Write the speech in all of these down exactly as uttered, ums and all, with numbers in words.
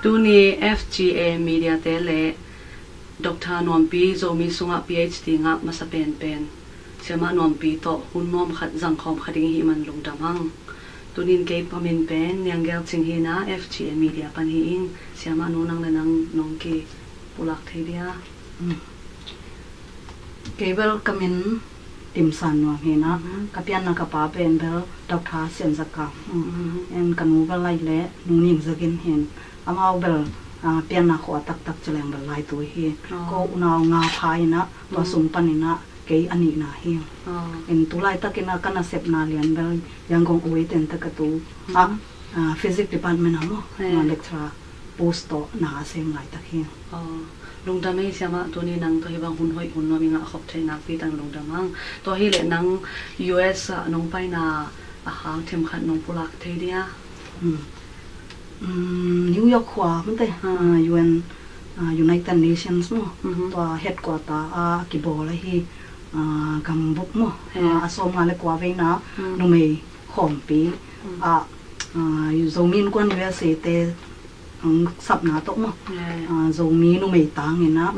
Tuni F G A Media te le Doctor Nuampi Zomi sungah P H D ngah masa penpen Siamah Nuampi tawh hun nuam khat zangkhawm kha ding ihi man lungdam hang. Tunin kei pamin pen Nianggel Cing hi na F G A Media pan hi ing. Siamah nu nang le nang nong kipulak thei dia? Kei bel ka min Tim San Nuam hi na, ka pianna ka pa pen bel Doctor Sian Za Kam. En ka nu bel lai le Nu Ning Za Gin hi. Amau bel pianna khua taktak ci leng bel Laitui hi. Ko unau nga pha hi na, tua sung pan hi na kei a nihna hi. En tu laitakin a ka nasepna lian bel Yangon Oei Ten Te Ka Tu ah, Physics Department ah maw, lecturer post tawh na a sem laitak hi. Lungdam ei Siamah, tuni nang tawh hibang hun hoih hun nuam i ngah khop theih nakpi tang lungdam hang. Tua hileh nang U S ah nong paina a hang themkhat nong pulak thei dia? New York khua mate, U N, United Nations maw, tua headquarter a kibawl ahi gambup maw, a sawm nga le kua veina numei khawmpi ah, Zomi Innkuan U S A te sapna tawh maw, Zomi numei tangin ah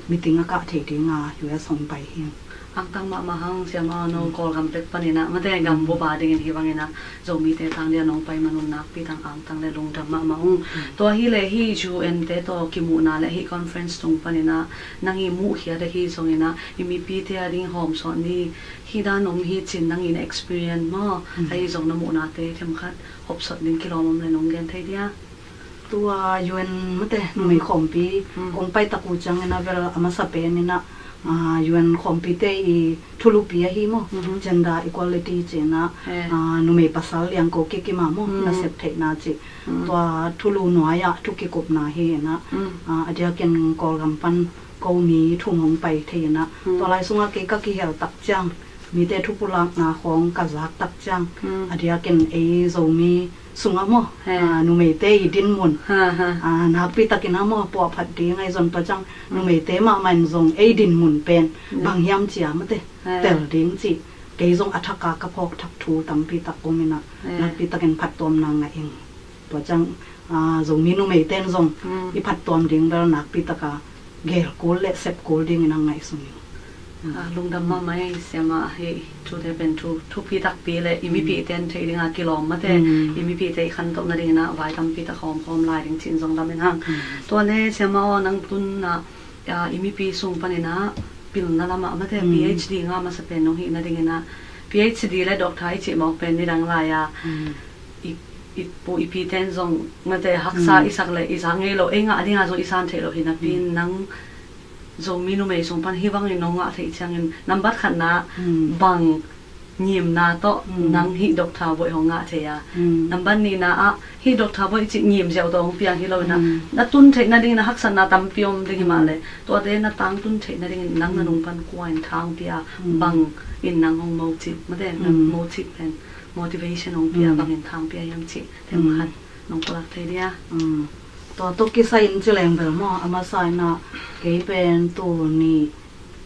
meeting a kah thei dinga U S hong pai hi. Angtang mahmah hang Siamah, no Kawlgam pek panin ah mate gambup a dingin hibangin ah Zomite tang dia nong pai man un nakpi tang angtang le lungdam mahmah ung. Tua hileh hi U N te tawh kimuhna le hi conference tung panin ah nang i muhkhiat ahi zongin ah i mipite a ding hawmsawt ni hi dan om hi cin nang in experience maw, ahi zong na muhnate themkhat hopsot ding kilawm om le nong gen thei dia? Tua U N mate numei khawmpi kong pai tak uh ciangin a vel a masa penin ah U N khawmpite i thulupi ahi maw, gender equality cin ah numei pasal liangko kikima maw, nasep theihna cih tua thulu nuai ah thu kikupna hi in ah, a diakin Kawlgam pan ko mi thum hong pai thei in ah, tua lai sungah kei ka kihel tak ciang mite thupulakna khawng ka zak tak ciang a diakin ei Zomi sungah maw, numeite i dinmun nakpi takin a maw puahphat ding ahi zong tua ciang numeite mahmah in zong ei dinmun pen bang hiam cia mate tel ding cih kei zong a thaka ka phawk thak thu tampi tak om in ah nakpi takin phattuamna ngah ing. Tua ciang Zomi numeite in zong i phattuam ding bel nakpi taka gel kul le sep kul dingin a ngaihsun ing. Lungdam mahmah ei Siamah, hi thute pen thu thupi takpi le i mipite in theih dinga kilawm mate i mipite i khantoh nadingin ah vai tampi tak hawmkhawm lai ding cin zong lam in hang. Tua le Siamah aw, nang tun ah i mipi sung panin ah pilna lamah mate P H D ngah masa pen nong hih nadingin ah P H D le doctor i cih mawk pen nidang lai a i pu i pite in zong mate haksa i sak le i zak ngei lo, ei ngah dinga zong i san theih lo hi napi in nang Zomi numei sung pan hibangin nong ngah theih ciangin nambat khatna bang ngimna tawh nang hih doctor voih hong ngah thei a, nambat nihna ah hih doctor voih cih ngim ziau tawh hong piang hi lo in ah na tun theih nadingin a haksatna tampi om ding hi mah le tuate na tang tun theih nadingin nang na nung pan kua in thangpi a, bang in nang hong mocip mate na mocip pen motivation hong pia, bangin thangpia hiam cih themkhat nong pulak thei dia? Tua tawh kisai in ci leng bel maw, a masa in ah kei pen tu ni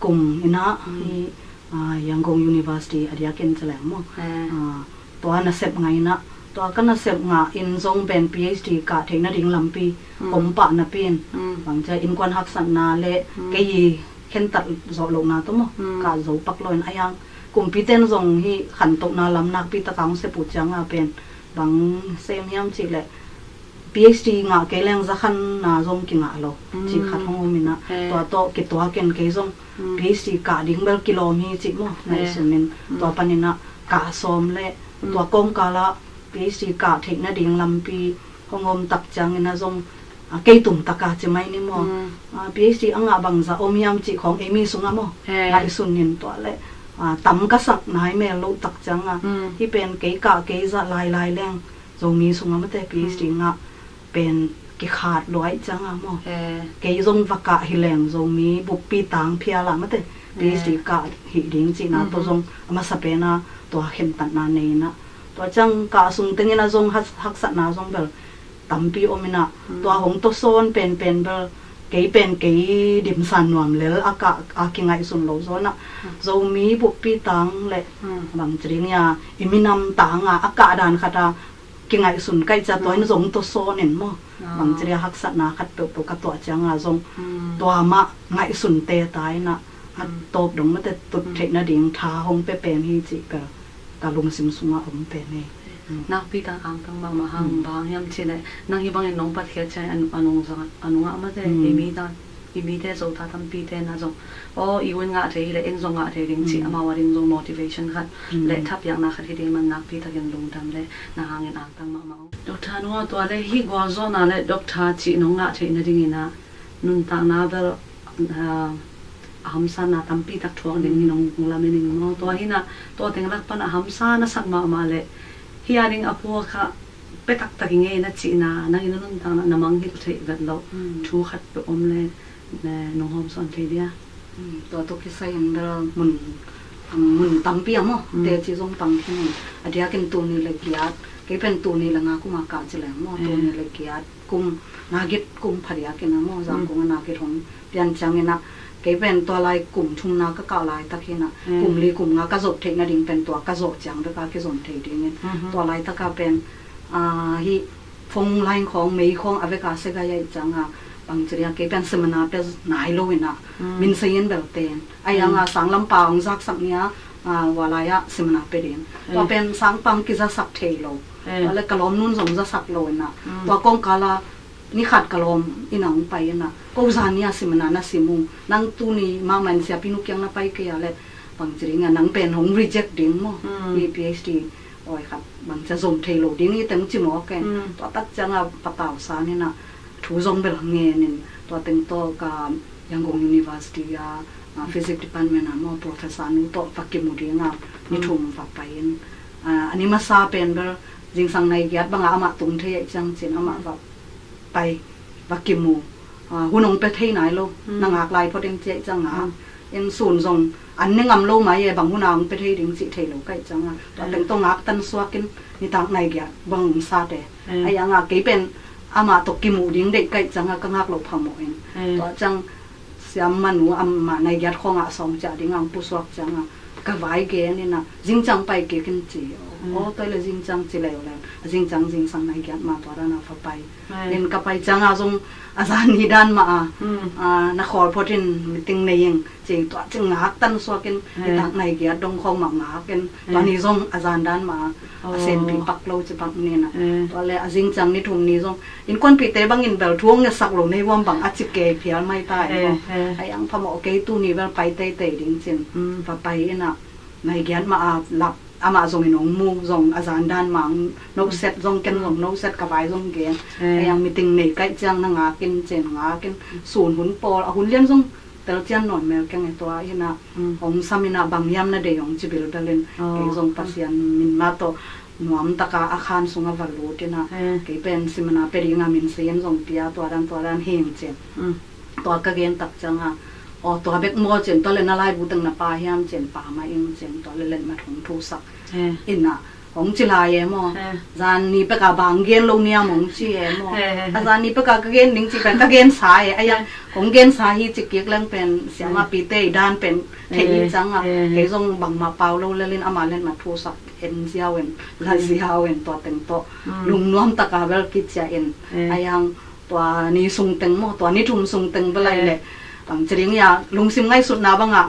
kum in ah hi Yangon University a diakin ci leng maw, tua nasep ngah in ah tua ka nasep ngah in zong pen P H D kah theih nading lampi om pah napi in bangcia innkuan haksatna le kei i khentat zawh lohna tawh maw kah zo pak lo in a hiang kumpite in zong hi khantohna lam nakpi taka hong sep uh cianga pen bang sem hiam cih leh P H D ngah kei leng zakhanna zong kingah lo cih khat hong om in ah tua tawh kituakin kei zong P H D kah ding bel kilawm hi cih maw ngaihsun in tua panin ah kah sawm le tua kawmkal ah P H D kah theih nading lampi hong om tak ciangin ah zong kei tum taka ci mai ni maw, P H D a ngah bangzah om hiam cih khawng ei mi sungah maw ngaihsun in tua le tam ka sak nai mel loh tak cianga hih pen kei kah kei zah lailai leng Zomi sungah mate P H D ngah pen kikhat luai cianga maw, kei zong va kah hi leng Zomi buppi tang phial ah mate P H D kah hih ding cihna tawh zong a masa pen a tua khentatna nei in ah tua ciang kah sung tengin ah zong haksatna zong bel tampi om in ah tua hong tawsawn penpen bel kei pen kei dimsan nuam lel a kah a kingaihsun lo zawn ah Zomi buppi tang le bang ci ding ia i minam tanga a kah dan khat a kingaihsun kaih ciang tua in zong tawsawn in maw. Bangci dia haksatna khat peuhpeuh ka tuah cianga zong tua mah ngaihsun te ta inah a tawp dong mate tut theih nading tha hong pia pen hi cih ka, ka lungsim sungah om pen hi. Nakpi tak angtang mahmah hang, bang hang hiam cih leh nang hih bangin nong patkhiat ciangin a nung zang a nungah mate i mi ta i mite Zota tampite na zong aw i un ngah thei hileh en zong ngah thei ding cih amau a ding zong motivation khat le thapiakna khat hi ding man nakpi takin lungdam le na hangin angtang mahmah ung. Doctor Nuam, tua le hih gualzawhna le doctor cih nong ngah theih nadingin ah nuntakna bel a hamsatna tampi tak thuak ding hi nong lamen ing maw? Tua hinah tua teng lak pan a hamsa na sak mahmah le hih a ding a pua kha pia taktak i ngei na cihna nangin a nuntakna na mangngilh theih vet loh thu khat peuh om le nong hawmsawn thei dia? Tua tawh kisai in bel mun mun tampi a maw teci zong pang khin in a diakin tul nih le giat kei pen tul nih le nga kum a kah ci leng maw tul nih le giat kum nga git kum phadiakin a maw Zangkong a nga git hong pian ciangin ah kei pen tua lai kum thumna ka kah laitak hinah kum li kum nga ka zawh theih nading pen tua ka zawh ciang beka kizom thei dingin tua laitaka pen hih phone line khawng mei khawng a veka segai aih cianga bangci dia kei pen seminar pia nai lo inah min sei in bel ten ahi anga sanglampa hong zaksak nia walai ah seminar pia ding tua pen sangpang kizasak thei lo tua le ka lawm nun zong zasak lo inah tua kongkala nikhat ka lawm ina hong pai inah ko zan nia seminar na sim uh nang tuni mahmah in siapi nu kiang na pai kei a le bangci dinga nang pen hong reject ding maw i PhD awi khat bangcia zom thei lo ding i teng ci mawk e tua tak cianga patau san inah thu zong bel ngen in tua teng tawh ka Yangon University a physics department a maw professor nu tawh va kimu dinga ni thum va pai in a ni masa pen bel zingsang nai giat banga amah tung thei aih ciang cin amah va pai va kimu hun hong pia thei nai lo na ngak lai phot in ci aih cianga in sun zong an ne ngam lo mai e bang huna hong pia thei ding cih thei lo kaih cianga tua teng tawh ngak tan suakin nitak nai giat bang hong sate ahi anga kei pen amah tawh kimuh ding deih kaih cianga ka ngak lo phamawh in tua ciang siam manu amah nai giat khawngah sawng ciah dingah hong pusuak cianga ka vai gen inah zingciang pai kik in ci aw toi le zingciang ci leu leu a zingciang zingsang nai giat ma tua dana va pai in ka pai cianga zong a zan ni dan mah a na khawl phot in meeting nei ing cing tua cing ngak tan suakin nitak nai giat dong khawng mah ngak in tua ni zong a zan dan mah a senpi pak lo ci pak ni na tua le a zingciang ni thum ni zong innkuanpihte bangin bel thu hong ngetsak lo nei huam bang a ci kei phial mai ta in ahi ang phamawh kei tuni bel pai teitei ding cin va pai inah nai giat mah a lap amah zongin hong mu zong a zan dan mah noset zong ken zong noset ka vai zong gen ahi ang meeting nei kaih ciang na ngak in cin ngak in sun hun pawl a hun lian zong tel cian nawn mel keng e tua inah hong sam inah bang hiam na dei hong ci bilbel in kei zong Pasian min mah tawh nuam taka a khan sunga va lut inah kei pen seminar pia dinga min sei in zong pia tua dan tua dan hing cin tua ka gen tak cianga aw tua bek maw cin tua le na laibu teng na pa hiam cin pa mah ing cin tua le letmat hong thusak inah hong ci lai e maw zan ni peka bang gen lo niam hong ci e maw a zan ni peka ka gen ding ci pen ka gen sa e ahi ang kong gen sa hi ci kik leng pen siamah pite i dan pen theih ni cianga kei zong bangmah pau lo lelin amah letmat thusak en ziau in la ziau in tua teng tawh lungnuam taka bel kiciah in ahi ang tua ni sung teng maw tua ni thum sung teng bel ahi le bangci ding ia lungsim ngaihsutna bangah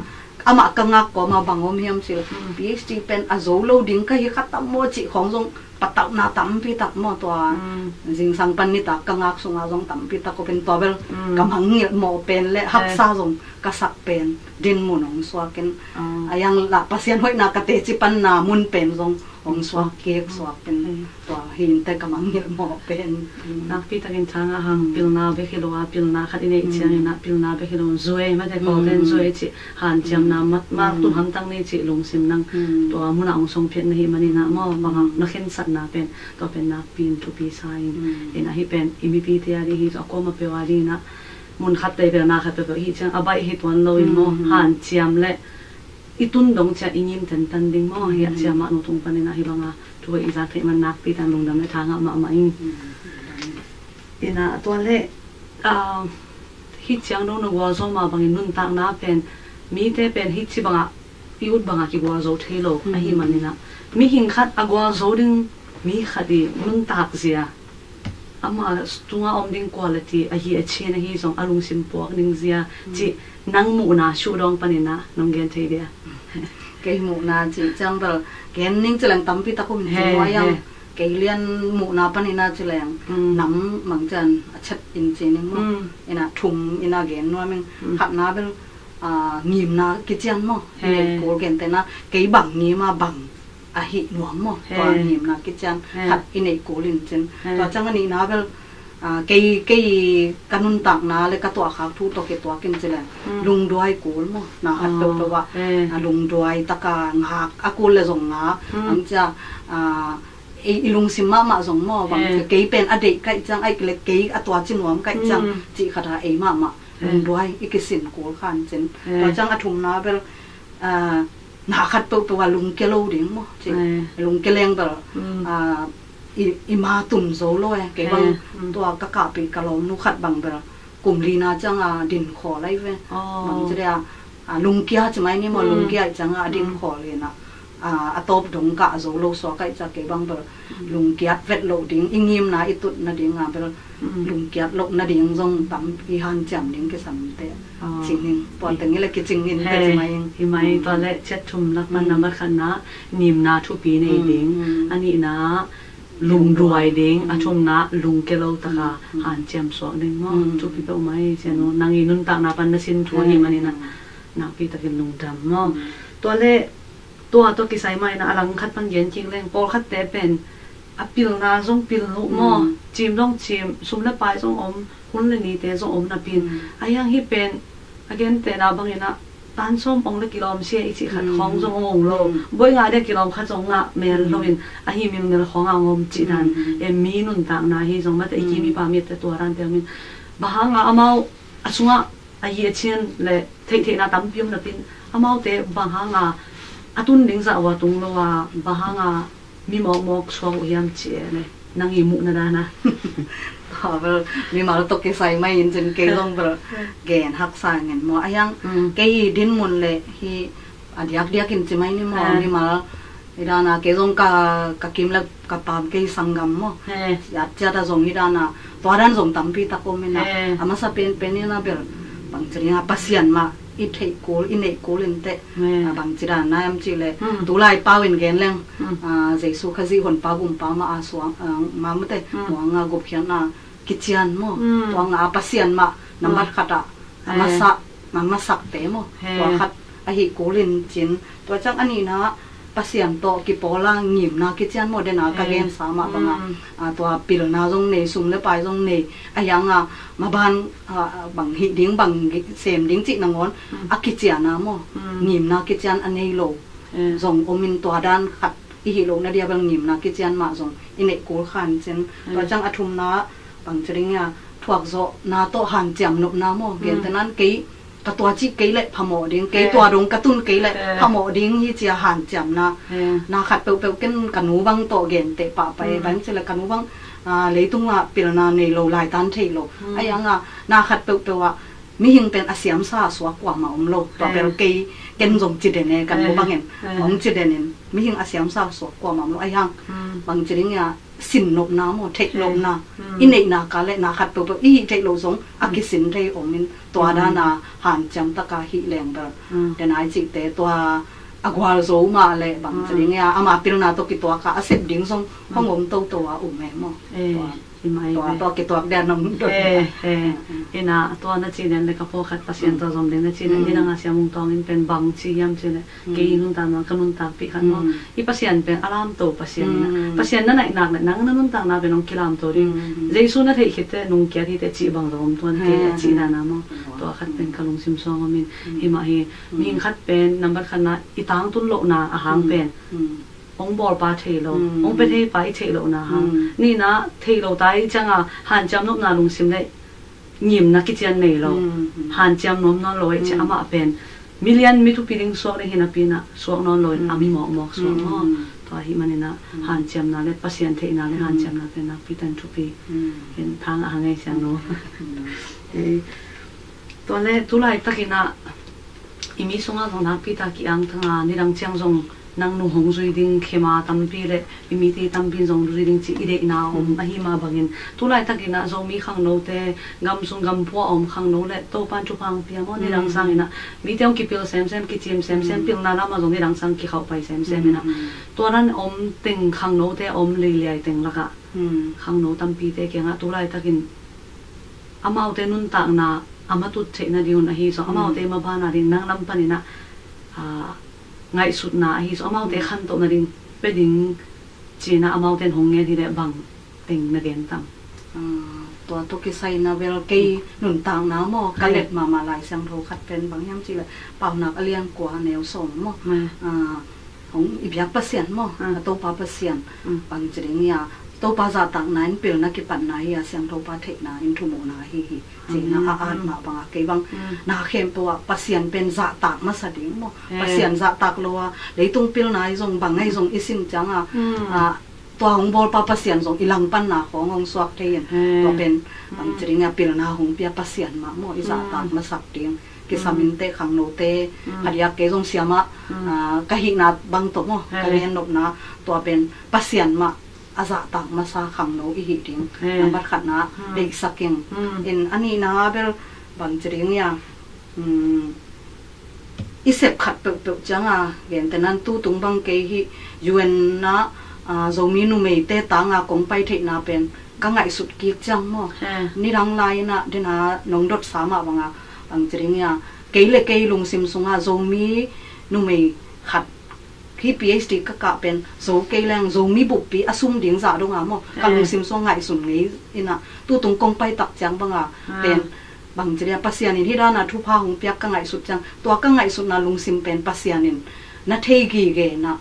amah ka ngak kawma bang om hiam cil PhD pen a zo lo ding ka hi kha tam maw cih khawng zong patauhna tampi tak maw tua zingsang pan nitak ka ngak sunga zong tampi tak ko pen tua bel ka mangngilh mawh pen le haksa zong ka sak pen dinmun hong suakin ahi ang lah Pasian hoihna ka teci panna mun pen zong hong suak kik suak pen tua hinte ka mangngilh mawh pen. Nakpi takin thang a hang pilna bek hi lo a pilna khat i neih ciangin ah pilna bek hi lo zuai mate kawten zuai cih hanciamna mat mak tu hamtang ni cih lungsim nang tua munah hong songphiat na hi manin ah maw bangah na khensatna pen tua pen nakpi in thupi sa in in ahi pen i mipite a ding hi a kuama peuh a dingin ah mun khat teibel na khat peuhpeuh hi ciang a baih hi tuan lo in maw hanciam le i tun dong ciah i ngim tentan ding maw hiah ciah mah nu tung panin ah hi banga thu i zak theih man nakpi tan lungdam le thangah mahmah in. Ina tua le hi ciang dong na gualzo mah bangin nuntakna pen mite pen hi ci bangah i ut bangah kigualzo thei lo ahi manin ah mihing khat a gualzo ding Mi khat i nuntak zia, ama tunga om ding quality ahi a chin ahi zong a lungsim puak ding zia, cih nang muhna shuh dawng paninah nong gen thei dia? Kei muhna cih ciang bel gen ning cileng tampi tak um cin nuai ang. Kei lian muhna paninah cileng nam mang cian a chet in cin ning maw. Ina thum ina gen nuam ing. Khatna bel ngimna kician maw. Kul gen tena kei bang ngima bang ahi nuam maw. Tua ngimna kician khat i neih kul in cin. Tua ciang a nihna bel kei kei ka nuntakna le ka tuahkhak thu tawh kituak in cileng lungduai kul maw. Na khat peuhpeuh ah lungduai taka ngak a kul le zong ngak ang cia i lungsim mahmah zong maw bang kei pen a deih kaih ciang aih le kei a tua ci nuam kaih ciang cih khata ei mahmah lungduai i kisin kul khan cin. Tua ciang a thumna bel na khat peuhpeuh a lungkia lo ding maw. Lungkia leng bel i ma tun zo lo e. Kei bang tua ka kahpih ka lawmnu khat bang bel kum lina ciang a din khawl ai ve. Bang ci dia lungkia ci mai ni maw. Lungkia i ciang a din khawl ina a tawp dong kah zo lo suak ai cia kei bang bel lungkiat vet lo ding i ngimna i tut nading a bel lungkiat loh nading zong tam i hanciam ding kisam te. Cing ning tua teng i le kicing in te ci mai ing. Hi mai tua le ciat thum lak pan nambat khatna ngimna thupi nei ding. A nihna lungduai ding, a thumna lungkia lo taka hanciam suak ding maw. Thupi peuh mai cian uh nang i nuntakna pan na sin thu ahi manina nakpi takin lungdam maw. Tua le tua tawh kisai maina a langkhat pan gen kik leng pawlkhatte pen a pilna zong pil uh maw. Cim zong cim, sum le pai zong om, hun le nite zong om napin a hiang hi pen a gentehna bangina tan sawm ong le kilawm sia i cih khat khawng zong ong lo. Boi ngah dia kilawm khat zong ngah mel loin ahi milmel khawng a ong om cih dan. Em mi nuntakna hi zong mate i kim i pa mitte tua dante omin bang hanga amau a sungah a hi a chian le theihtheihna tampi om napin amaute bang hanga a tun ding zah ua tung lo a bang hanga mi mawkmawk suak uh hiam ci e le nang i muhna dana. Tua bel mimal tawh kisai mai in cin kei zong bel gen haksa ngen maw a hiang kei hi dinmun le hi a diakdiak in ci mai ni maw. Mimal i dana kei zong ka ka kim le ka pam kei sanggam maw. Ciatciat a zong i dana tua dan zong tampi tak om ina a masa penpen ina bel bang ci dinga Pasian mah i theih kul i neih kul in teh. Bang ci dan na em ci le tulai pau in gen leng Jesu Khazih honpa gumpa mah a suang mah mate muanga gupkhiatna kician maw. Tuanga a Pasian mah nambat khatah a masak a masakte maw. Tua khat ahi kul in cin tua ciang a nihna Pasian tawh kipawla ngimna kician maw dena ka gensa mah banga tua pilna zong nei sum le pai zong nei a hianga maban bang hih ding bang sem ding cih nangawn a kiciana maw. Ngimna kician a nei lo zong omin tua dan khat i hih lo na dia bel ngimna kician mah zong i neih kul khan cin. Tua ciang a thumna bang ci ding ia thuakzawhna tawh hanciam nopna maw. Gentehnan kei ka tua cih kei le phamawh ding kei tua dong ka tun kei le phamawh ding hi cia hanciamna. Na khat peuhpeuh ken ka nu bang tawh genteh pahpah e bang ci le ka nu bang leitungah pilna nei lo laitan thei lo a hianga na khat peuhpeuh ah mihing pen a siamsa a suak kuamah om lo. Tua bel kei ken zong ci den e kan mu bangin hong ci den in mihing a siamsa a suak kuamah om lo a hiang bang ci ding ia sin nopna maw theih nopna i neihna ka le na khat peuhpeuh i hih theih lo zong a kisin thei om in tua dana hanciam taka hih leng bel dena i cihte tua a gual zo mah le bang ci ding ia ama pilna tawh kituaka a sep ding zong hong om toto a um e maw. Tua tua kituak dia nong dot. Ina tua na cinen le ka pawlkhat Pasian tua zom ding na cinen ni nanga siamung tawngin pen bang ci hiam cine kei nuntakna ka nuntakpih khat maw. I Pasian pen a lamto Pasian ina Pasian na naihnak le nang na nuntakna pen hong kilamto ding. Jesu na theih khitte nungkiat hite cih bang zom tuan kei a cih dana maw. Tua khat pen ka lungsim suang omin himah hi mihing khat pen nambat khatna i tangtun lohna a hang pen hong bawlpa thei lo hong pe theipa i theih lohna hang nihna theih lo ta i cianga hanciam nopna lungsim le ngimna kician nei lo hanciam nuam nawn lo i ci amah pen milian mi thupi ding suak ding hinapina suak nawn lo in a mi mawkmawk suak maw. Tua hi manina hanciamna le Pasian theihna le hanciamna pen nakpi tan thupi in thang a hang ei siang lo. Tua le tulai takina i mi sunga zong nakpi ta ki-ang thanga nidang ciang zong nang nu hong zui ding khema tampi le i mite tampi in zong zui ding ci i deihna om ahi mah bangin, tu laitakin ah Zomi khangnote, gam sung gam pua a om khangno le Topan thupha hong pia maw, nidang sangin ah mite hong kipil semsem, kicim semsem, pilna lamah zong nidang sang kikhauh pai semsem in ah, tua dan om teng khangnote om leiliai teng lakah khangno tampite kiangah tu laitakin amaute nuntakna a matut theih nadingun ahi zong, amaute maban a ding nang lam panin ah, ah, ngaihsutna ahi zong, amaute khantoh nading pia ding ci-in ah amaute in hong ngen hi leh bang teng na gen tam? Ah, tua tawh kisai in ah bel kei nuntakna maw, ka let mahmah Lai Siangtho khat pen bang hiam cih leh Paunak a lian kua a neu sawm maw. Ah, hong i biak Pasian maw, a Topa Pasian, bang ci ding ia, Topa zahtakna in pilna kipatna hi a, Siangthopa theihna in thumuhna ahi hi, ci-in ah a at mah bangah kei bang na khempeuh ah Pasian pen zahtak masa ding maw. Pasian zahtak lo a leitung pilna ahi zong, bang ahi zong i sin ciangah, ah, tua hong bawlpa Pasian zong i langpanna khawng hong suak thei in, tua pen bang ci ding ia, pilna hong pia Pasian mah maw, i zahtak masak ding. Kisam in teh khangnote, a diak kei zong siamah, ah, ka hihna bang tawh maw, ka gen nopna, tua pen Pasian mah a zahtak masa khangno i hih ding. Nambat khatna deihsak ing. In a nihna bel bang ci ding ia, i sep khat peuhpeuh ciangah, gentehna in tu tung bang kei hih U N ah, ah, Zomi numeite tangah kong pai theihna pen ka ngaihsut kik ciang maw. Nidang lai in ah, den a nong dotsa mah bangah, bang ci ding ia, kei le kei lungsim sungah Zomi numei khat hih P H D ka kah pen zo kei leng Zomi buppi a sum ding zah dongah maw, ka lungsim sung ngaihsun ngei in ah, tu tung kong pai tak ciang bangah pen bang ci ding ia, Pasian in hih dan a thupha hong piak ka ngaihsut ciang, tua ka ngaihsutna lungsim pen Pasian in na thei gige in ah,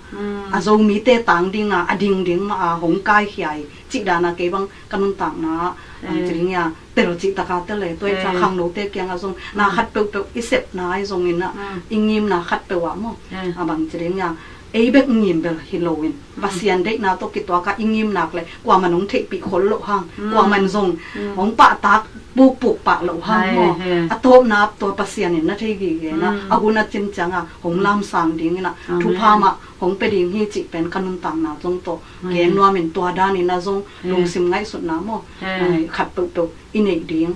a Zomite tang dingah a ding ding mah a hong kaikhia hi cih dan a kei bang ka nuntakna ah, bang ci ding ia, tel cih taka tel e. Tua hi ciang khangnote kiangah zong na khat peuhpeuh i sepna ahi zongin ah, i ngimna khat peuh ah maw, a bang ci ding ia, ei bek ngim bel hi loin, Pasian deihna tawh kituak a i ngim nak leh kuaman hong theihpih khol loh hang, kuaman zong hong pahtak pukpuk pah loh hang maw. A tawpna tua Pasian in na thei gige in ah, a hun a cin ciangah hong lamsang dingin ah, thupha mah hong pia ding hi cih pen ka nuntakna zong tawh gen nuam in, tua danin ah zong lungsim ngaihsutna maw, khat peuhpeuh i neih ding.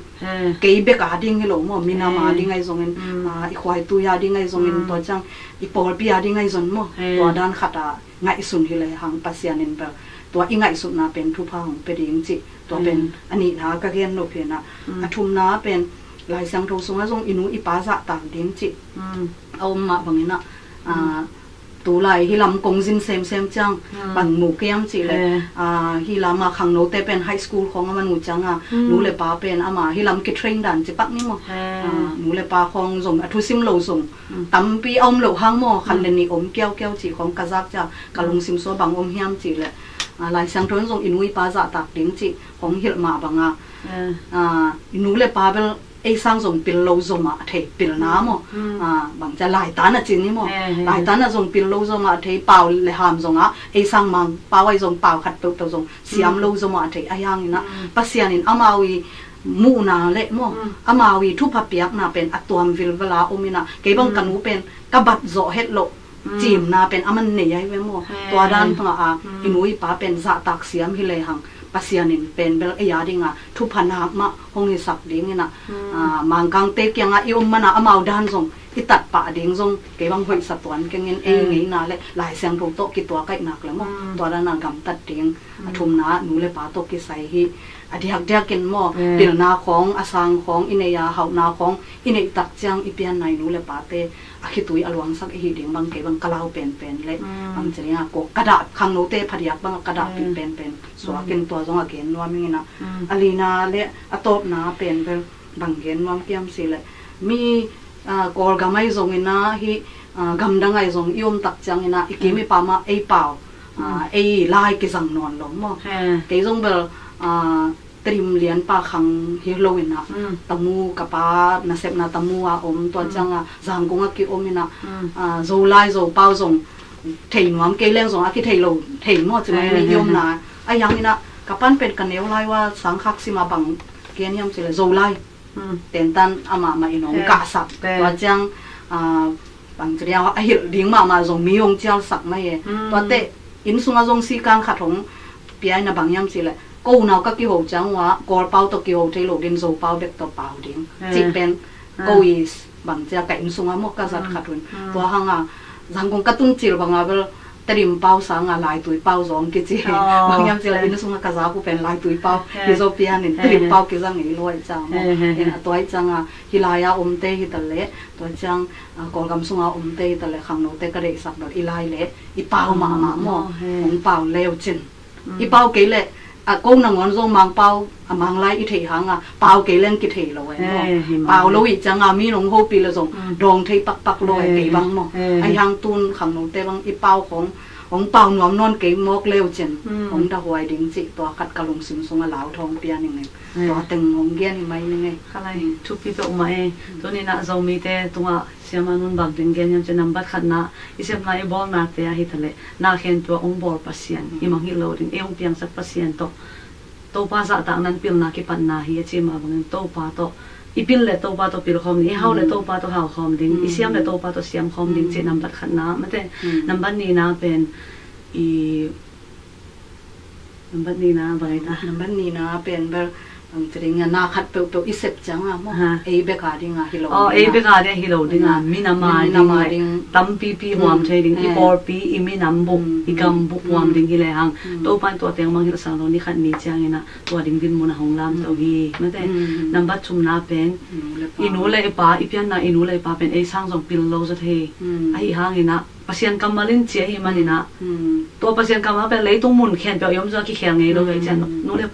Kei bek a ding hi lo maw, minam a ding ahi zongin, ah, i khuaitui a ding ahi zongin, tua ciang i pawlpi a ding ahi zong maw, tua dan khat a ngaihsun hi lehang Pasian in bel tua i ngaihsutna pen thupha hong pia ding cih, tua pen a nihna ka gen nop hi in ah. A thumna pen Lai Siangtho sungah zong i nu i pa zahtak ding cih a om mah bangin ah, ah, tulai hih lam kong zin semsem ciang bang mu kei hiam cih leh, ah, hih lam a khangnote pen high school khawng a man uh ciangah, nu le pa pen ama hih lam kitrain dan ci pak ni maw. Ah, nu le pa khawng zong a thusim lo zong tampi a om loh hang maw, khat le nih om kiaukiau cih khawng ka zak ciang ka lungsim sung bang om hiam cih leh, ah, Lai Siangtho in zong i nu i pa zahtak ding cih hong hilh mah bangah, ah, i nu le pa bel ei sang zong pil lo zomah thei, pilna maw. Ah, bang ci a, laitan a ci ni maw. Laitan a zong pil lo zomah thei, pau le ham zongah ei sang Mangpau ahi zong pau khat peuhpeuh zong siam lo zomah thei ahi hangin ah, Pasian in amau i muhna le maw, amau i thupha piakna pen a tuam vilvel a om in ah, kei bang ka nu pen ka bat zawh het loh cimna pen a man nei ahi ve maw. Tua dan pangah a, i nu i pa pen zahtak siam hi lehang Pasian in pen bel ei a dingah thupha nak mah hong hisak dingin ah, ah, Mangkangte kiangah i om man a amau dan zong i tat pah ding zong kei bang hoihsa tuan keng in, ei ngeina le Lai Siangtho tawh kituak ahih nak le maw, tua dan a gamtat ding. A thumna nu le pa tawh kisai hi. A diakdiakin maw, pilna khawng, a sang khawng i nei a, hauhna khawng i neih tak ciang i pianna i nu le pate a khitui a luangsak i hih ding bang kei bang ka lau penpen le, bang ci ding a, ko ka dah, khangnote phadiak bang ka dahpih penpen suakin, tua zong a gen nuam ing in ah. A lina le a tawpna pen bel bang gen nuam kiam cih leh, mi, ah, Kawlgam ahi zongin ah, hih, ah, gamdang ahi zong i om tak ciangin ah, i kim i pam ah ei pau, ah, ei lai kizang nawn lo maw. Kei zong bel, ah, Tedim lianpa khang hi lo in ah, Tamu, ka pa nasepna Tamu a om, tua ciang a Zangkong a ki om in ah, ah, Zolai Zopau zong thei nuam kei leng zong a kithei lo thei maw, ci mai ni i omna. Ahi hangin ah ka pan pen ka neu lai ua sang khak sim a bang gen hiam cih leh Zolai tentan amah mah in hong kahsak. Tua ciang, ah, Bang ci dia, a hilh ding mahmah zong mi hong cialsak mai e. Tuate inn sungah zong sikan khat hong pia in a, bang hiam cih leh, ko unau ka kiho ciang uh ah Kawlpau tawh kiho thei lo ding, Zopau bek tawh pau ding cih pen ko i bang cia ka inn sungah maw ka zat khat un. Tua hanga Zangkong ka tun cil banga bel Tedim pau sanga Laitui pau zong kici. Bang hiam cih leh inn sungah ka zak uh pen Laitui pau hi zo pian in, Tedim pau kizang i luai ciang maw. In a tuai cianga hih lai-a omte hi ta leh, tua ciang Kawlgam sunga omte hi ta leh, khangnote ka deihsak bel i lai leh i pau mahmah maw. Hong pau leu cin. I pau kei leh, a ko nangawn zong Mangpau, a Manglai i theih hanga pau kei leng kithei lo e maw. Pau lo i cianga mi nong hopih leh zong dawng thei pakpak lo e, kei bang maw. Ahi hang tun khangnote bang i pau khong hong pau nuam nawn kei mawk leu cin, hong dahuai ding cih tua khat ka lungsim sunga lau thawng pia ning e. Tua teng hong gen hi mai ning e. Khalai thupi peuhmah e. Tuninah Zomite tungah Siama nun bang teng gen hiam cih, nambat khatna, i sepna i bawlnate ahi ta leh na khempeuh a hong bawl Pasian i mangngilh lo ding, ei hong piangsak Pasian tawh Topa zahtakna in pilna kipatna hi a ci mah bangin Topa tawh i pil leh Topa tawh pilkhawm ding, i hau leh Topa tawh haukhawm ding, i siam leh Topa tawh siamkhawm ding cih nambat khatna mate. Nambat nihna pen i Nambat nihna bang ei ta? Nambat nihna pen bel bang ci ding a, na khat peuhpeuh i sep cianga maw, ei beka dinga hi lo dinga, ei beka dinga hi lo dinga, minama ding, tampipi huam thei ding, i pawlpi, i minam bup, i gam bup huam ding hi lehang Topa in tua teng mangngilh sang lo, ni khat ni ciangin ah tua ding dinmun a hong lamto hi mate. Nambat thumna pen i nu le i pa, i pianna i nu le i pa pen ei sang zong pil lo zaw thei. Ahi hangin ah Pasian kammal in ci ahih manin ah, tua Pasian kammal pen leitung mun khempeuh i om zong a kikhel ngei lo hi cian, nu le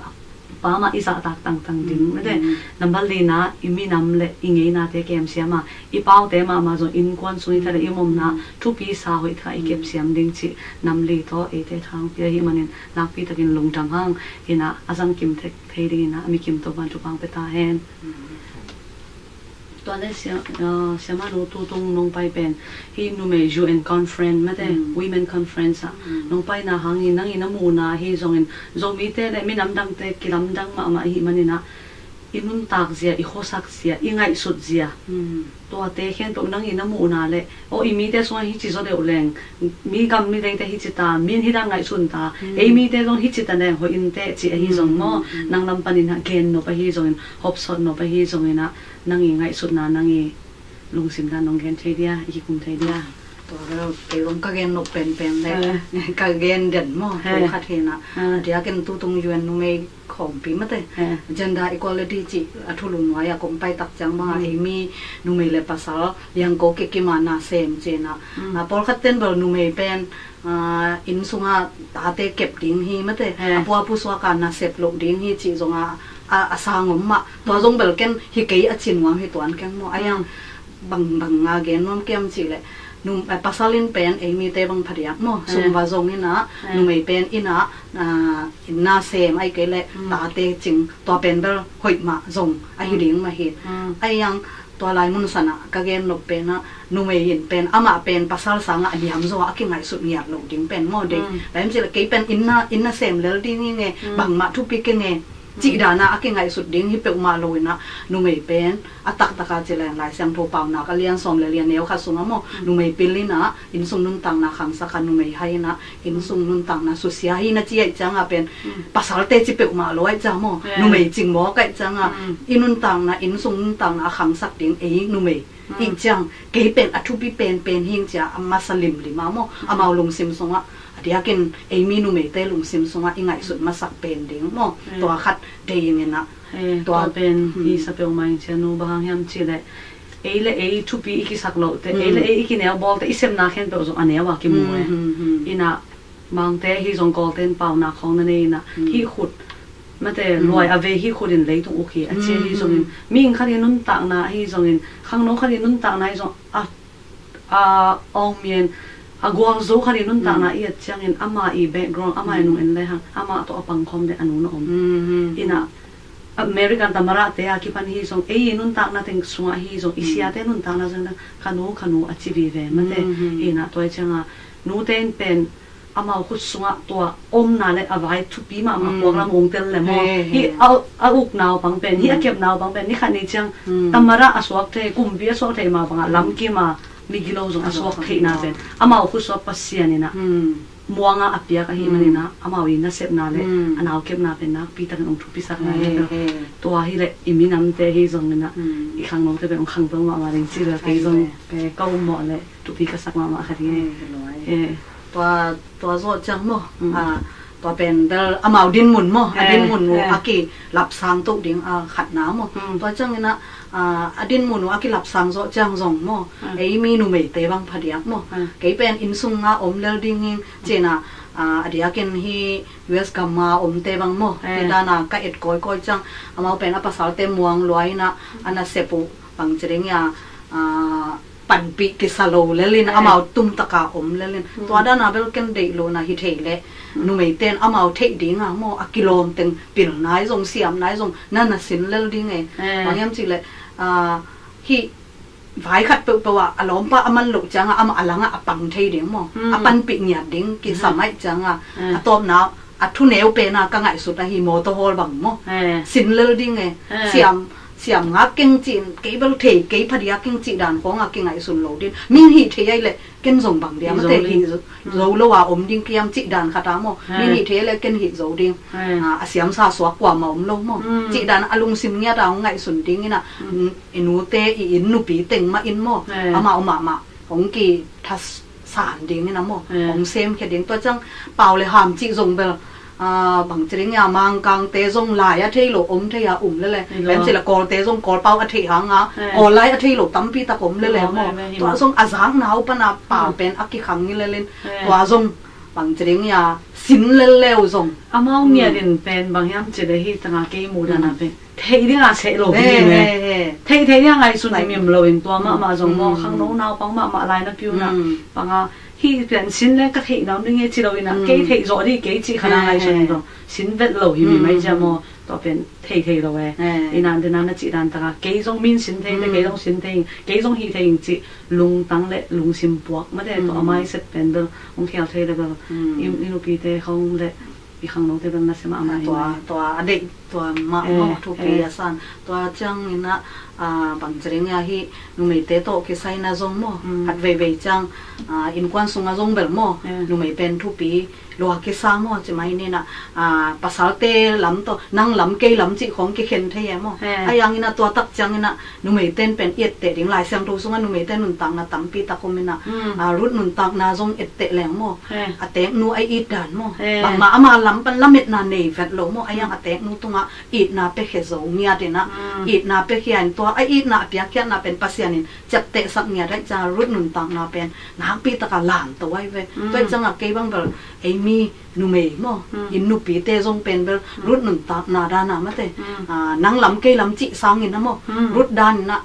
pa mah i zahtak tangtang ding mate. Nambat lina, i minam le i ngeinate kemsiam a, i paute mahmah zong innkuan sung i tha le i omna thupi sa hoih tha i kepsiam ding cih nam li tawh eite thang pia ahih manin nakpi takin lungdam hang. Inah a zangkim thei dingin ah a mikim Topan thupha pia ta hen. Tua le sia, ah, siamanu tutung nong pai pen hi numei U N conference mate, women conference ah nong paina hangin nangin a muhna hi zongin Zomite le minam dangte kilamdang mahmah ahih manin ah i nuntak zia, i khuasak zia, i ngaihsut zia, tuate khempeuh nangin a muhna le, aw, i mite sungah hici zaw deuh leng, mi gam mi leite hici ta, min hidang ngaihsun ta, ei mite zong hici ta leng hoih inteh cih ahi zong maw, nang lam panin ah gen nop ahi zongin, hopsawt nop ahi zongin ah, nang i ngaihsutna, nang i lungsimna nong gen thei dia, i kikum thei dia? Tua bel kei zong ka gen nop penpen le ka gen den maw, thu khat hi inah. A diakin tutung U N numei khawmpi mate, gender equality cih a thulu nuai-ah kong paitak ciang bangah ei mi numei le pasal liangko kikima nasem ci inah. A pawlkhat ten bel numei pen inn sungah tate kep ding hi mate, a pu a pu suaka nasep loh ding hi cih zongah a sang om mah. Tua zong bel ken hi kei a ci nuam hi tuan keng maw. Ahi hang bang banga gen nuam kiam cih leh, pasal in pen ei mite bang phadiak maw, sumva zong inah, numei pen inah, inn nasem ahih kei leh tate cing, tua pen bel hoih mah zong ahi ding mah hi. Ahi hang tua lai mun sanah ka gen nop penah numei in pen amah pen pasal sangah a niam zaw a kingaihsut ngiat loh ding pen maw dei. Bang hiam cih leh kei pen inn nasem lel ding hi nge, bangmah thupi kei nge cih dana a kingaihsut ding hi peuhmah lo inah, numei pen a taktaka ci leng Lai Siangtho Paunak a lian sawm le lian neu khat sungah maw, numei pil inah innsung nuntakna khangsak a, numei hai inah innsung nuntakna susia hi na ci ahih cianga pen pasalte ci peuhmah lo ahih ciang maw, numei cing mawk ahih cianga i nuntakna, innsung nuntakna a khangsak ding ei numei i ciang kei pen a thupi penpen hing cia a masa limlim a maw, amau lungsim sungah a diakin ei mi numeite lungsim sungah i ngaihsut masak pen ding maw, tua khat dei ing inah. Tua pen i sa peuhmah ing cia nu, bang hang hiam cih leh ei le ei thupi i kisak lohte, ei le ei i kineu bawlte, i sepna khempeuh zong a neu a kimu e. Inah Mangte hi zong Kawlte in paunak khawng na nei inah, hih khut mate, luai a vei hih khut in leitung uk hi a ci ahi zongin, mihing khat hi nuntakna ahi zongin, khangno khat hi nuntakna ahi zong a, a awngmien a gualzo khat hi nuntakna i et ciangin ama i background, ama i nung en lehang ama tawh a pangkhawm deh a nu na om. Inah American tamarahte a kipan hi zong, ei i nuntakna teng sungah hi zong, i siate nuntakna zong, ka nu, ka nu a ci vive mate. Inah tua i cianga nute in pen amau khut sungah tua omna le a vai thupi mahmah puak lam ong tel le maw. Hih a, a uk naupang pen, hih a kep naupang pen ni khat ni ciang tamara a suak thei, kumpi a suak thei mah bangah lamkim a Migilo zong a suak theihna pen amau khutsuak Pasian in ah muanga a piak ahih manin ah, amau i nasepna le a naukepna pen nakpi takin hong thupisak lai hi. Tua hileh i minamte hi zongin ah, i khangnote pen hong khangto mahmah ding ci le kei zong ka ummawh le thupi ka sak mahmah khat hi. Tua, tua zawh ciang maw, tua pen bel amau dinmun maw, a dinmun uh a kilapsang toh ding a khatna maw. Tua ciangin ah, a dinmun uh a kilapsang zawh ciang zong maw, ei mi numeite bang phadiak maw, kei pen inn sunga om lel ding ing ci-in ah, a diakin hih U S gama omte bang maw, hih dana ka et kawikawi ciang, amau pen a pasalte muang lua in ah, a nasep uh bang ci ding hia, panpih kisa lo lel in, amau tumtaka om lel in. Tua dana bel ken deih lo na hi thei leh, numeite in amau theih dinga maw, a kilawm teng pil nai zong, siam nai zong na na sin lel ding e. Bang hiam cih leh, hih vai khat peuhpeuh ah a lawmpa a man loh cianga amah a langah a pang thei ding maw, a panpih ngiat ding kisam ahih cianga, a tawpna a thuneu pena ka ngaihsut ahi mawtaw hawl bang maw, sin lel ding e. Siam, siam ngak keng cih, kei bel thei, kei phadiak keng cih dan khawnga kingaihsun lo ding. Min hih thei ahih leh ken zong bang diam a te hih zo lo a om ding kiam cih dan khata maw, min hih thei ahih leh ken hih zo ding. A siamsa suak kuamah om lo maw, cih dan a lungsim ngiata hong ngaihsun dingin ah, i nute, i inn nupi teng mah in maw, amau mahmah hong kithasan dingin ah maw, hong semkhia ding. Tua ciang pau le ham cih zong bel, bang ci ding hia, Mangkangte zong lai a thei lo om thei a um lele. Bem ci le Kawlte zong Kawlpau a theih hanga Kawl lai a thei lo tampi tak om lele maw. Tua zong a zakna uh pana pau pen a kikhang hi lelin, tua zong bang ci ding hia, sin lel leu zong. Amau ngiat in pen bang hiam ci le, hih tanga kei muh dana pen theih dinga seh lo hi mim e. Theih theih dinga ngaihsun hi mim lo in, tua mahmah zong maw, khangno naupang mahmah lai na piuna panga hih pian sin le ka theih nam ding e ci lo in ah, kei theih zawh dih kei cih khat a ngaihsun zong sin vet lo hi mim ahi cia maw. Tua pen theih theih lo e. Ina dena na cih dan taka kei zong min sin thei te, kei zong sin thei, kei zong hih thei ing cih lungtang le lungsim puak mate, tua a mindset pen bel hong khel thei le bel i nupite khong le i khangnote bel na sem a mai. Tua, tua a deih, tua mah maw, thupi a san. Tua ciangin ah, bang ci ding hia, hih numeite tawh kisai na zong maw, khat veivei ciang, innkuan sunga zong bel maw, numei pen thupi lua kisa maw, ci mai ni in ah, pasalte lam tawh, nang lam kei lam cih khong kikhen thei e maw. Ahi hangin ah tua tak ciangin ah numeite in pen i etteh ding, Lai Siangtho sungah numeite nuntakna tampi tak om in ah, Ruth nuntakna zong etteh leng maw, a teknu a it dan maw, bangmah ama lam pan lametna nei vet lo maw, ahi hang a teknu tungah itna piakhia zo ngiat in ah, itna piakhia in, tua a itna a piakkhiatna pen Pasian in ciaptehsak ngiat ahih ciangin Ruth nuntakna pen nakpi taka lamto ahi ve. Tua ahih ciangin kei bang bel ei mi numei maw, inn nupite zong pen bel Ruth nuntakna dana mate, nang lam kei lam cih sangin ah maw, Ruth dan in ah,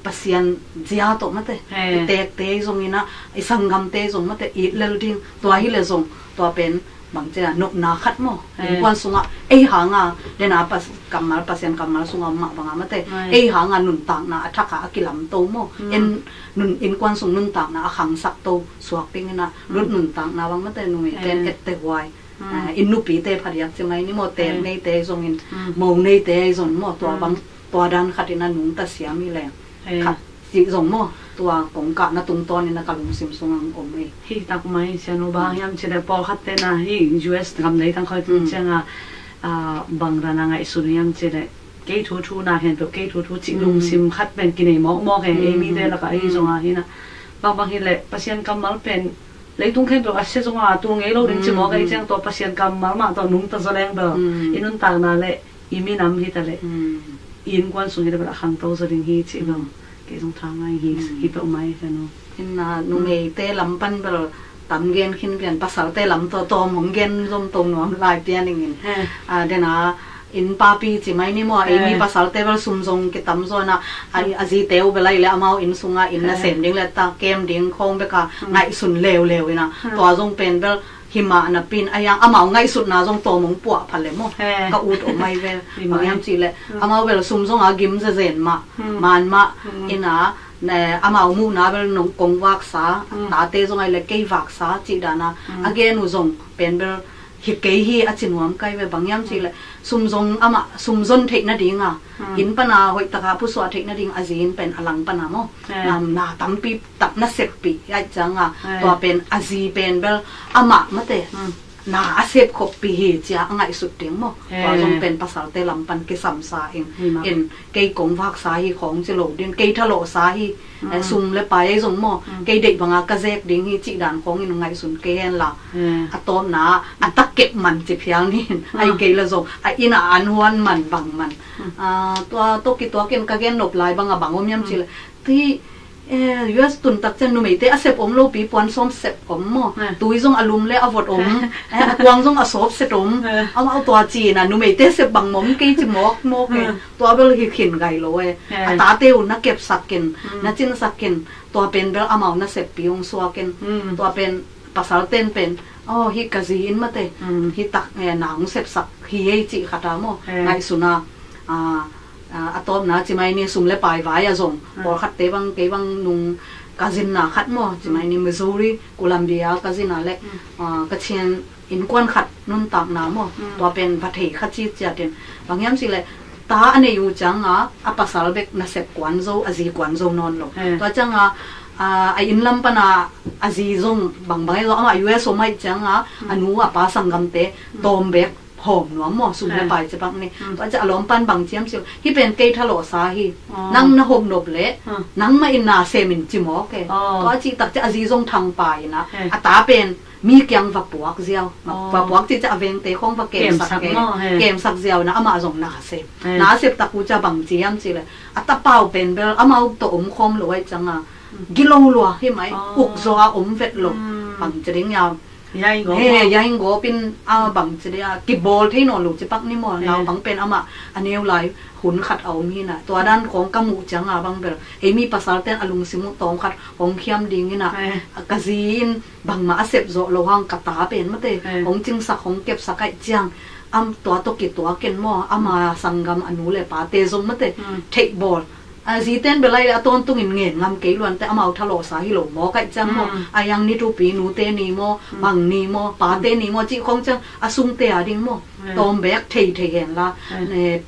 Pasian zia tawh mate, i tekte zong in ah, i sanggamte zong mate, it lel ding, tua hi le zong, tua pen bang ci a nopna khat maw, innkuan sungah ei hanga, dena kammal, Pasian kammal sungah mah banga mate, ei hanga nuntakna a thaka a kilamto maw, en nun, innkuan sung nuntakna a khangsak to suak dingin ah, Ruth nuntakna bang mate, numeite etteh huai. Inn nupite phadiak ci mai ni maw, tek neite zongin, mo neite zong maw, tua bang, tua dan khat in ah nungta siam hi leng. Khat cih zong maw, tua kong kahna tungtawn in ah ka lungsim sungah om e. Hi tak mai, Sianu, bang hiam ci le pawlkhatte na hih U S gam leitang khoi tung cianga, bang dan a ngaihsun hiam ci le, kei thu thu na hen peuh, kei thu thu cih lungsim khat pen kinei mawkmawk e, ei mite lakah ahi zong a hi in ah. Bangbang hi le Pasian kammal pen leitung khempeuh a sia zong a tu ngei lo ding ci mawk ahi ciang, tua Pasian kammal mah tawh nungta zaw leng bel i nuntakna le i minam hi ta le i innkuan sung hi ta bel a khangto zaw ding hi cih bel kei zong tha ngai hi, hi peuhmah hi, Sianu. Inn ah numeite lam pan bel tam gen khin pian, pasalte lam tawh tawm hong gen zom to nuam lai pian ingin. Dena inn papi ci mai ni maw, ei mi pasalte bel sum zong kitam zaw in ah, a zite uh bel ahi le amau inn sungah inn nasem ding le ta kem ding khawng beka ngaihsun leuleu in ah, tua zong pen bel hi mah napi in, ahi hang amau ngaihsutna zong tawm hong puah pha le maw, ka ut om ahi ve. Bang hiam ci le amau bel sum zong a gim zezen mah, man mah in ah, amau muhna bel nong kong vaksa, tate zong ahi le kei vaksa cih dan a a gen uh zong pen bel hi kei hi a ci nuam kai ve. Bang hiam cih leh sum zong amah sum zon theih nading a, inn pana hoih taka pusuah theih nading a zi inn pen a lang pana maw, na tampi tak na seppih aih cianga, tua pen a zi pen bel amah mate na a sep khoppih hi cia a ngaihsut ding maw. Tua zong pen pasalte lam pan kisamsa in, in kei kong vaksa hi khong ci lo ding, kei thalawhsa hi, sum le pai ei zong maw, kei deih banga ka zek ding hi cih dan khong in ngaihsun kei hen la. A tawpna a tak kep man ci phial ni in, ai kei la zong a inn a an huan man bang man. Tua tawh kituakin ka gen nop lai banga bang om hiam cih leh, ti, eh, U S tun tak ciang numeite a sep om lopi puan sawm sep om maw. Tui zong a lum le a vot om. Eh, a kuang zong a sawp set om. Amau tua ci-in a numeite sep bang mawk kei ci mawk mawk e. Tua bel hi khin gai lo e. A tate uh na kepsak in, na cinsak in, tua pen bel amau na seppi hong suak in. Tua pen pasal ten pen, oh, hi ka zi inn mate, hi tak, eh, na hong sepsak hi ei cih khat a maw. Ngaihsun a, a, a tawpna ci mai ni, sum le pai vai a zong pawlkhatte bang, kei bang nung ka zinna khat maw, ci mai ni Missouri, Columbia ka zinna le, a, ka Chin innkuan khat nuntakna maw, tua pen va thei kha ci ciatin. Bang hiam cih leh ta a nei uh cianga a pasal bek nasep kuan zo, a zi kuan zo nawn lo. Tua cianga, a, a inn lam pana a zi zong bangbang ei lo, amah U S om aih cianga a nu a pa sanggamte tawm bek hawm nuam maw, sum le pai ci bang ni. Tua cia a lawm pan bang ci hiam cih leh, hi pen kei thalawhsa hi. Nang na hawm nop leh nangmah in na sem in ci mawk e. Tua cih tak cia a zi zong thangpa in a, a ta pen mi kiang va puak ziau. Va puak cih cia a vengte khong va kemsak e. Kemsak ziau in a amah zong na sep. Na sep tak uh cia bang ci hiam cih leh, a tapau pen bel amau tawh om khawm lo aih cianga gilo lua hi mai, uk zaw a om vet lo. Bang ci ding hiam. Yaingawp, he, yaingawp in a bang ci dia kibawl thei nawn lo ci pak ni maw. Naupang pen amah a neu lai hun khat a om hi na. Tua dan khong ka muh cianga bang bel ei mi pasal ten a lungsim uh tawm khat hong khiam ding in a, ka zi in bangmah a sep zawh lo hang ka ta pen mate hong cingsak hong kepsak aih ciang, am tua tawh kituakin maw, ama sanggam a nu le pate zong mate theihbawl. A zi ten bel ai le a tawntungin ngen ngam kei luante, amau thalawhsa hi lo maw kaih ciang maw. A yang ni tupi nute ni maw, bang ni maw, pate ni maw cih khong ciang a sungte a ding maw, tawm bek thei thei hen la,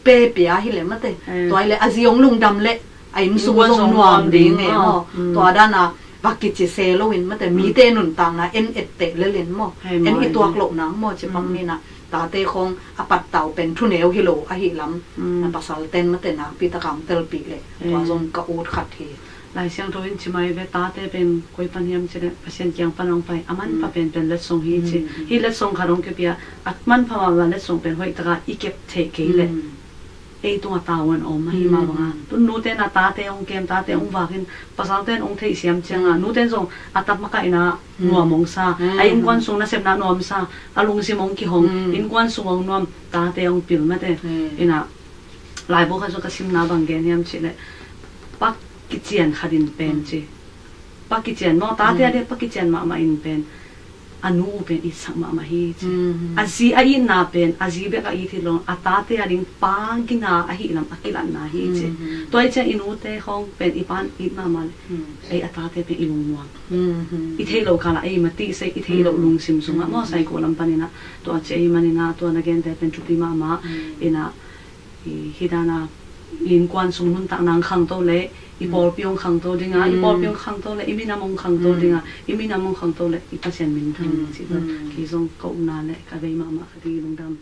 pe pia hi le mate. Tua ai le a zi hong lungdam le a inn sung zong nuam ding e maw. Tua dana va kici se loin mate, mite nuntakna en etteh lelin maw, en i tuak loh nang maw ci pak ni na. Tate khong a pattau pen thuneu hi lo ahi lam, na pasal ten mate nakpi taka hong telpih leh tua zong ka ut khat hi. Lai Siangtho in ci mai ve, tate pen koi pan hiam cih leh Pasian kiang pan hong pai, a manpha penpen letsong hi ci. Hi letsong khat hong kipia, a manpha mahmah letsong pen hoih taka i kep theih kei leh ei tungah tavuan om ahi mah banga. Tun nute na tate hong kem, tate hong vakin, pasal ten hong theihsiam cianga nuten zong a tap makaihna nuam hong sa, a innkuan sung nasepna nuam sa, a lungsim hong kihong, innkuan sung hong nuam, tate hong pil mate. Ina laibu khat zong ka simna bang gen hiam cih leh, pa kician khat in pen ci, pa kician maw, tate a dia pa kician mahmah in pen a nu uh pen itsak mahmah hi ci. A zi a itna pen a zi bek a it hi lo, a tate a ding pa gina ahi lam a kilatna hi ci. Tua i ciang i nute khong pen i pan it mahmah le ei a tate pen i lungnuam. I theih loh kala ei matih sei, i theih loh lungsim sungah maw, saiko lam paninah tua ci ei maninah tua na gente pen thupi mahmah. Inah i hidana i innkuan sung nuntakna hong khangto le i pawlpi hong khangto dinga, i pawlpi hong khangto le i minam hong khangto dinga, i minam hong khangto le i Pasian minthang ding cih tua kei zong ka upna le ka vei mahmah ka ding i lungdam.